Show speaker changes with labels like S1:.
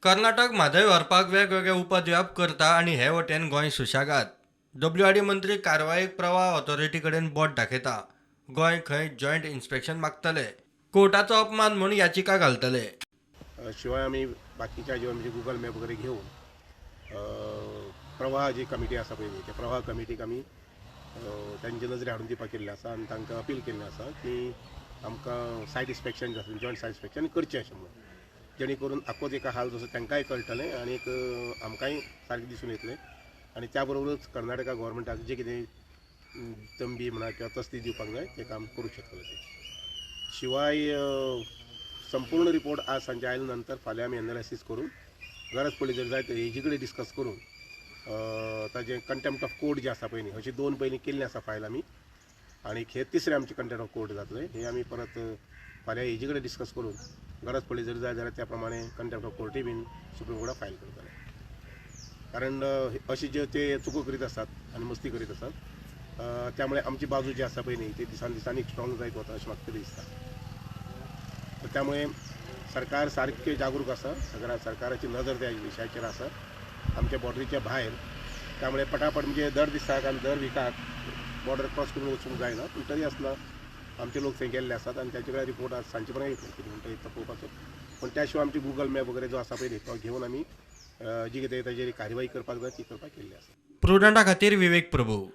S1: कर्नाटक म्हादय व्हरपाक वेगवेगळे उपद्व्याप करता आनी हे वटेन गोंय सुशेगाद. डब्ल्यूआरडी मंत्री कारवायेक प्रवाह ऑथॉरिटी कडेन बोट दाखयता. गोंय खंय जॉयंट इन्स्पेक्शन मागतले, कोर्टाचो अपमान म्हूण याचिका घालतले.
S2: शिवाय आमी बाकीच्या ज्यो म्हणजे गुगल मॅप वगैरे घेवन प्रवाह जी कमिटी आसा पळय न्ही, त्या प्रवाह कमिटीक आमी तांचे नजरे हाडून दिवपाक केल्लें आसा आनी तांकां अपील केल्लें आसा की आमकां सायट इन्स्पेक्शन जे आसा, जॉयंट सायट इन्स्पेक्शन करचें अशें म्हणून, जेणे करून आखोच एका हाल जसो तांकांय कळटलें आनीक आमकांय सारकें दिसून येतलें. आनी त्या बरोबरूच कर्नाटका गोवोरमेंटाक जें कितें तंबी म्हणा किंवा तसदी दिवपाक जाय तें काम करूंक शकतले ते. शिवाय संपूर्ण रिपोर्ट आज सांजे आयल्या नंतर फाल्यां आमी एनालिसीस करून गरज पडली जर जाय तर हेजी कडेन डिस्कस करून ताजें कंटेम्प्ट ऑफ कोर्ट जें आसा पळय न्ही, अशी दोन पयलीं केल्लीं आसा फायल आमी आनी हे तिसरें आमचें कंटेम्प्ट ऑफ कोर्ट जातलें. हें आमी परत फाल्यां हेजी कडेन डिस्कस करून गरज पडली जर जाय जाल्यार त्या प्रमाणे कंटेम्प्ट ऑफ कोर्टूय बीन सुप्रीम कोर्टाक फायल करतले. कारण अशे जे ते चुको करीत आसात आनी मस्ती करीत आसात, त्यामुळे आमची बाजू जी आसा पळय न्ही ती दिसान दिसांनी स्ट्रॉंग जायत वता अशें म्हाका तरी दिसता. तर त्यामुळे सरकार सारकें जागरूक आसा, सगळ्या सरकाराची नजर त्या विशयाचेर आसा आमच्या बॉर्डरीच्या भायर. त्यामुळे पटापट म्हणजे दर दिसाक आनी दर विकाक बॉर्डर क्रॉस करून वचूंक जायना, पूण तरी आसतना आमचे लोक थंय गेल्ले आसात आनी ताचे कडेन रिपोर्ट आज सांजचे पर्यंत येतले कितें म्हणटा तो पळोवपाचो. पूण त्या शिवाय आमचे गुगल मॅप वगैरे जो आसा पळय न्ही तो घेवन आमी जी कितें ताजेर कारवाई करपाक जाय ती करपाक केल्ली आसा.
S1: प्रुडंटा खातीर विवेक प्रभू.